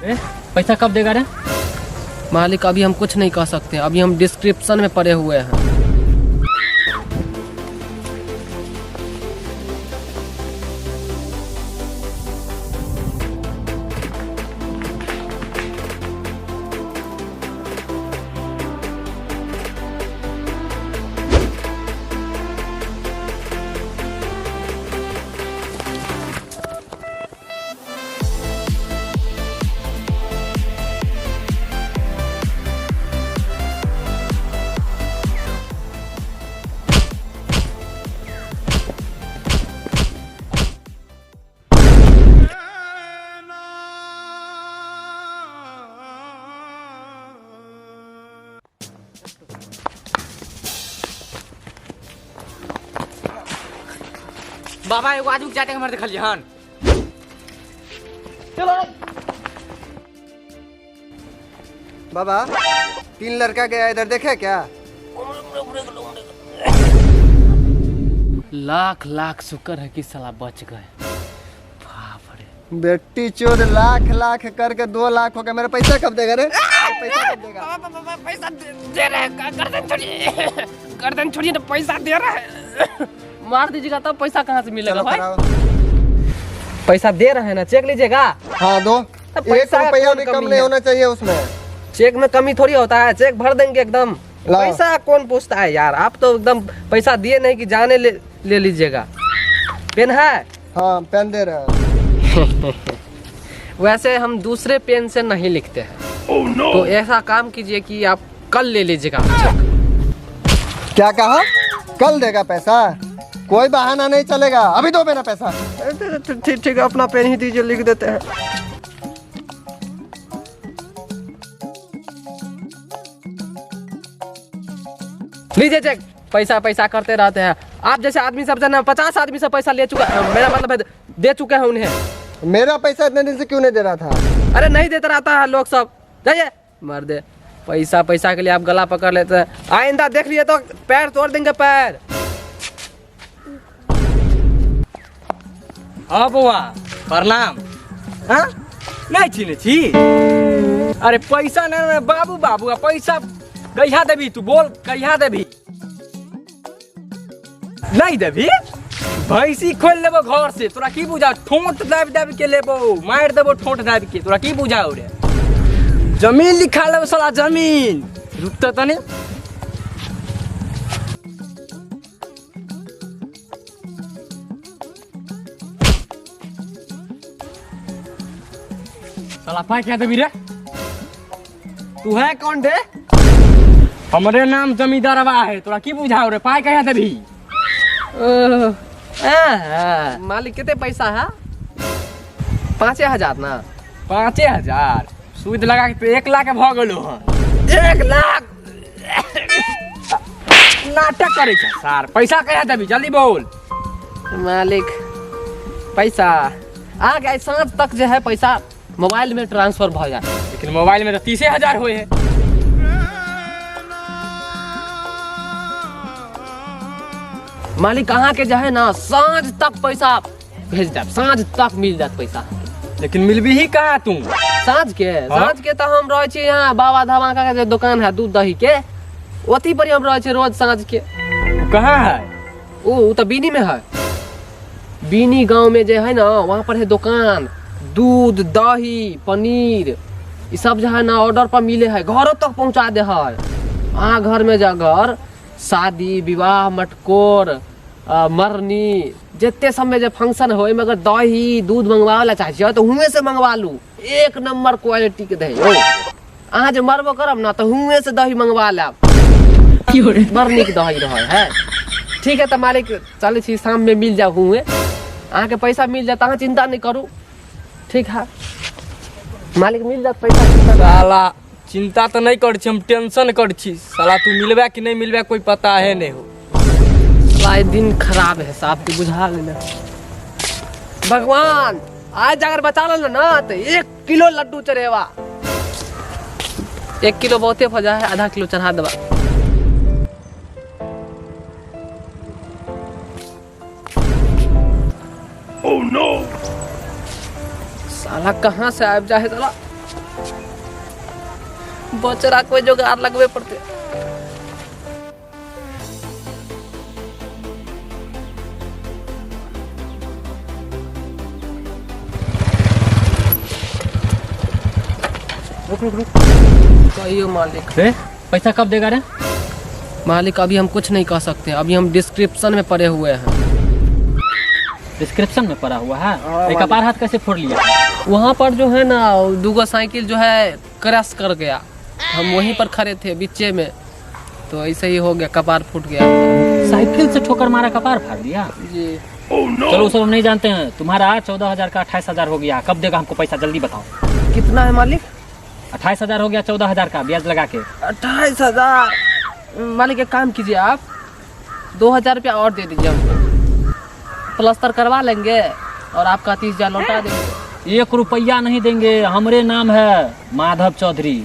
ए, पैसा कब देगा रे? मालिक अभी हम कुछ नहीं कह सकते, अभी हम डिस्क्रिप्शन में पड़े हुए हैं। बाबा एगो आदमी के जाते हमर देखलियै हन। बाबा 3 लड़का गया इधर, देखे क्या? लाख लाख शुक्र है कि साला बच गए। बाप रे। बेटी चोद लाख लाख करके 2 लाख हो गया, मेरा पैसा कब देगा रे? पैसा कब देगा? पैसा दे रहे हैं, गर्दन छोड़िए, गर्दन छोड़िए तो पैसा दे रहा है। मार दीजिएगा तब पैसा कहाँ से मिलेगा चलो भाई? कराओ। पैसा दे रहे हैं ना, चेक लीजिएगा। हाँ दो। तो एक पैसा रुपया कौन भी कम कमी नहीं है? होना चाहिए उसमें। चेक में कमी थोड़ी होता है, चेक भर देंगे एकदम। लाओ। पैसा कौन पूछता है यार, आप तो एकदम पैसा दिए नहीं कि जाने ले लीजिएगा। पेन है? हाँ पेन दे रहे हैं। वैसे हम दूसरे पेन से नहीं लिखते हैं। Oh, no. तो ऐसा काम कीजिए कि आप कल ले लीजिएगा चेक। क्या कहा? कल देगा पैसा? कोई बहाना नहीं चलेगा, अभी दो मेरा पैसा। ठीक ठीक, अपना पेन ही दीजिए, लिख देते हैं। लीजिए चेक। पैसा पैसा करते रहते हैं आप जैसे आदमी सब जना 50 आदमी से पैसा ले चुका, मेरा मतलब है दे चुके हैं उन्हें। मेरा पैसा इतने दिन से क्यों नहीं दे रहा था? अरे नहीं देता रहता है लोग सब, जाइए मर दे। पैसा पैसा के लिए आप गला पकड़ लेते हैं, आइंदा देख लिए तो पैर तोड़ देंगे पैर। हाँ बौआ प्रणाम। हाँ? नहीं चिन्है छी? अरे पैसा नहीं नहीं, बाबू बाबू आ पैसा कहिया देबी तू बोल, कहिया देबी? नहीं देबी? भैंसी खोल लेबो घर से, तोरा की बुझा? ठोंट दाबि दाबि के लेबो, मारि देबो ठोंट दाबि के, तोरा की बुझाओ रे? जमीन लिखा लेबो साला जमीन। रुक तऽ तनी। साला पाई क्या देबी रे? तू है कौन रे? हमरे नाम जमींदारवा है, तोरा की बुझाओ रे? पाई कहाँ देबी? मालिक कितने पैसा है? 5000 ना? 5000 सूद लगा के तो 1 लाख भ गेलो हन। 1 लाख? नाटक करे छै सार, पैसा कहाँ देबी जल्दी बोल। मालिक पैसा आ गया, साँझ तक जो है पैसा मोबाइल में ट्रांसफर भ जाए। लेकिन मोबाइल में तो 30,000 होए है। मालिक अहाँ के जो है ना साँझ तक पैसा भेज देब, साँझ तक मिल जात पैसा। लेकिन मिलबी ही कहाँ तू? साँझ के? हाँ? साँझ के तो हम रहे छी यहाँ बाबा धामा का जे दुकान है दूध दही के, ओती पर हम रहे छी रोज साँझ के। उ कहाँ है? उ तो बीनी में है, बीनी गांव में जे है ना वहाँ पर है दुकान, दूध दही पनीर ये सब जो है ना ऑर्डर पर मिले है, घरों तक पहुँचा दे है। अहाँ घर में जाकर शादी विवाह मटकोर मरनी जते सब में जे फंक्शन हो ओहिमे अगर दही दूध मंगवावे ला चाहे छियै तो हुएं से मंगवा लू, 1 नंबर क्वालिटी के दही। ओ अहाँ जे मरबो करब ना तो हुएं से दही मंगवा लेब, बड़ नीक दही रहे है। ठीक है तो मालिक चलै छी, शाम में मिल जाओ हुएं, अहाँके पैसा मिल जात, अहाँ चिंता नहीं करू। ठीक है मालिक मिल जात पैसा, चिंता नहीं। साला चिंता तो नहीं कर छी, हम टेंशन कर छी। साला तू मिलबे कि नहीं मिलबे कोई पता है नहीं हो। साला दिन खराब है साहब के बुझा लेना। भगवान आज अगर बचा लो ना तो 1 किलो लड्डू चढ़ेवा, 1 किलो बहुते हो जाए, आधा किलो चढ़ा देवा। Oh no! साला कहाँ से आबि जाए साला। बचरा कोई जोगाड़ लगबे पड़ते। रुक रुक रुक। कहियो मालिक। ए, पैसा कब देगा रे? मालिक अभी हम कुछ नहीं कह सकते, अभी हम डिस्क्रिप्शन में पड़े हुए हैं। डिस्क्रिप्शन में पड़ा हुआ है? हाँ, एक कपार हाथ कैसे फोड़ लिया? वहाँ पर जो है ना दूगो साइकिल जो है क्रैश कर गया, हम वहीं पर खड़े थे बीचे में, तो ऐसे ही हो गया, कपार फूट गया। साइकिल से ठोकर मारा कपार फाड़ दिया? जी। Oh, no. चलो सब हम नहीं जानते हैं। तुम्हारा 14,000 का 28,000 हो गया, कब देगा हमको पैसा जल्दी बताओ। कितना है मालिक? 28,000 हो गया, 14,000 का ब्याज लगा के। 28,000? मालिक एक काम कीजिए, आप 2,000 रुपया और दे दीजिए हमको, प्लास्टर करवा लेंगे और आपका 30,000 लौटा देंगे। 1 रुपया नहीं देंगे, हमरे नाम है माधव चौधरी,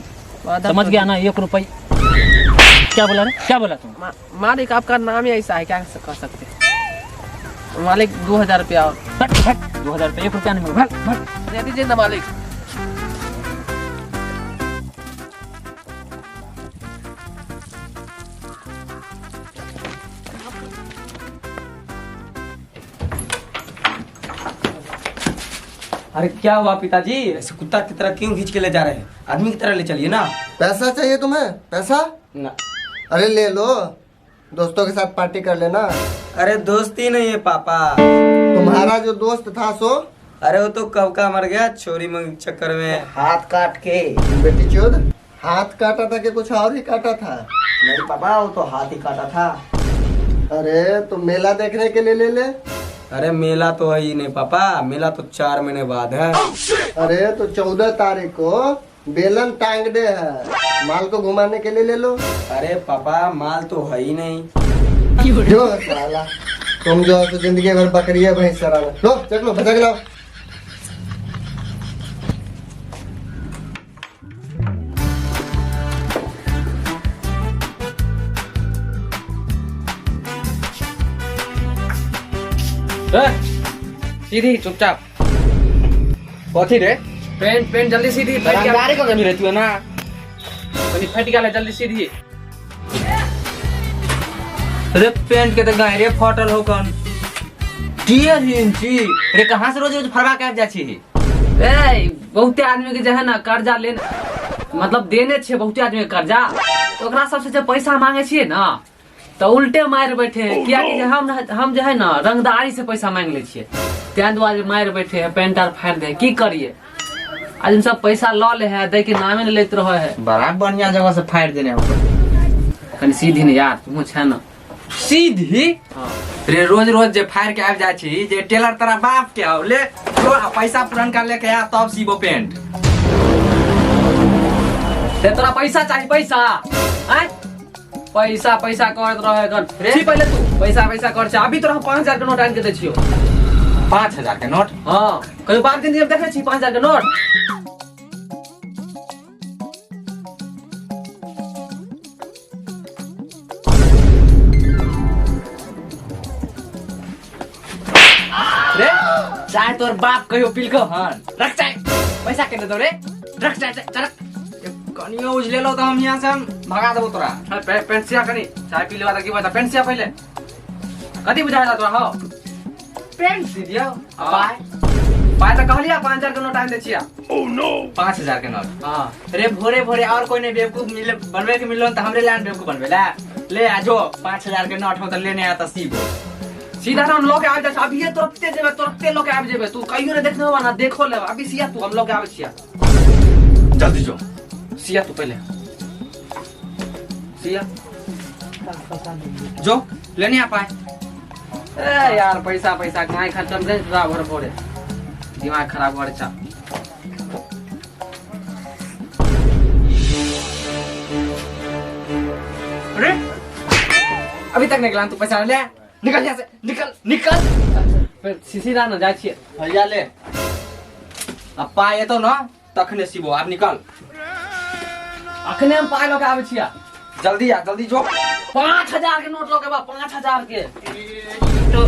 समझ गया ना? 1 रुपया। क्या बोला रे, क्या बोला तुम? मालिक आपका नाम ही ऐसा है, क्या कह सकते हैं। मालिक 2,000 रुपया और। 2,000 रुपया, 1 रुपया नहीं मिलेगा। दे दीजिए ना मालिक। अरे क्या हुआ पिताजी, ऐसे कुत्ता की तरह क्यों खींच के ले जा रहे हैं? आदमी की तरह ले चलिए ना। पैसा चाहिए तुम्हें? पैसा ना। अरे ले लो, दोस्तों के साथ पार्टी कर लेना। अरे दोस्ती नहीं है पापा। तुम्हारा जो दोस्त था सो? अरे वो तो कब का मर गया छोरी मंग चक्कर में, हाथ काट के। बेटी चोद, हाथ काटा था कि कुछ और ही काटा था? नहीं पापा, वो तो हाथ ही काटा था। अरे तो मेला देखने के लिए ले ले। अरे मेला तो है ही नहीं पापा, मेला तो 4 महीने बाद है। अरे तो 14 तारीख को बेलन टांग डे है, माल को घुमाने के लिए ले लो। अरे पापा माल तो है ही नहीं। जो साला तुम जो है तो जिंदगी भर बकरियां भैंस चराना। लो चख लो, भटक लो। सीधी चुपचाप। कथी रे? पेंट पेंट जल्दी सीधी। रंगारी को कमी रहती है ना, फट गया, जल्दी सीधी। अरे पेंट के तो गायरे फटल हो कन। 1.5 इंची रे, कहाँ से रोज रोज फरवा के आबि जाइ छी? ए बहुते आदमी के जे है ना कर्जा लेने, मतलब देने छे बहुते आदमी के कर्जा, तो ओकरा सबसे जे पैसा मांगे छिए ना तो उल्टे मारि बैठे हैं। कियाकि जे हम जे है ना रंगदारी से पैसा मांग ले छिए, तें दुआरे मारि बैठे हैं, पेंट आर फाड़ि दे। की करिए, आदमी सब पैसा ल ले है, दै के नामे ने लेत रहे है। बड़ा बढ़िया जगह से फाड़ि देने हो। कनी सीधी ने यार, तुमो छे ना सीधी? हाँ। रे रोज रोज जे फाड़ के आबि जाइ छी, जे टेलर तोरा बाप के आउ ले, तो पैसा पुरनका लेके आ तब सीबो पेंट। ते तोरा पैसा चाही, पैसा आय पैसा पैसा करत रहे गन। रे? छी पहिले तू पैसा पैसा कर छे। अभी तोरा हम 5,000 के नोट आनि के दै छियो। 5,000 के नोट? हाँ, कहियो 5 दिन देखै छी 5,000 के नोट। रे चाय तोर बाप कहियो पिलको हन। रख चाय, पैसा के दे दो रे। रख चाय, चाय, चाय रख। कनियो उजलेलो तो हम यहाँ से हम भगा देबो तोरा। अरे पेंसिया कनी चाय पी लेवा त की बता, पेंसिया पहिले कथी बुझाय ला तोरा? हो पेंसी दियो। हाँ। पाय पाय त कहलिया 5,000 के नोट आनि दै छिया। 5,000 के नोट? हाँ। रे भोरे भोरे और कोई नहीं बेवकूफ मिले बनवे के मिलो त हमरे लान बेवकूफ बनवे ला। ले आ जो 5,000 के नोट हो त लेने आता सीबो। सीधा हम लके आबि जाइ छी, अभिये तुरंते जेबे, तुरंते लके आबि जेबे। तू कहियो ने देखने होबा ना, देखो लेबा। अभी सिया तू, हम लके आबै छिया। जल्दी जो। सिया तू पहिले। सिया। जो लेने आ पाए। ए यार पैसा पैसा कहाँ खत्म दे भोरे भोरे दिमाग खराब कर छा। अरे अभी तक निकला तू पैसा ले, निकल यहाँ से, निकल निकल। फिर सीधा ना जाइ छियै। भैया ले अब पाए तो ना तखने सीबो, अब निकल। अखने हम पाए लके आबै छियै। जल्दी आ, जल्दी जो। 5,000 के नोट लके बा, 5,000 के। तो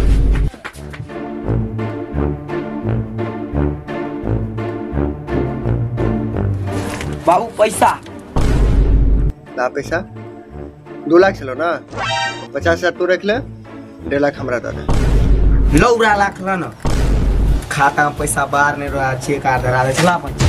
बाबू पैसा। ला पैसा 2 लाख छलो ना, 50,000 तू रख ले, 1.5 लाख हमरा दे दे। लौरा लाख ल न, खाता में पैसा बाहर नहीं रहा, चेक आर धरा दे, चला अपन।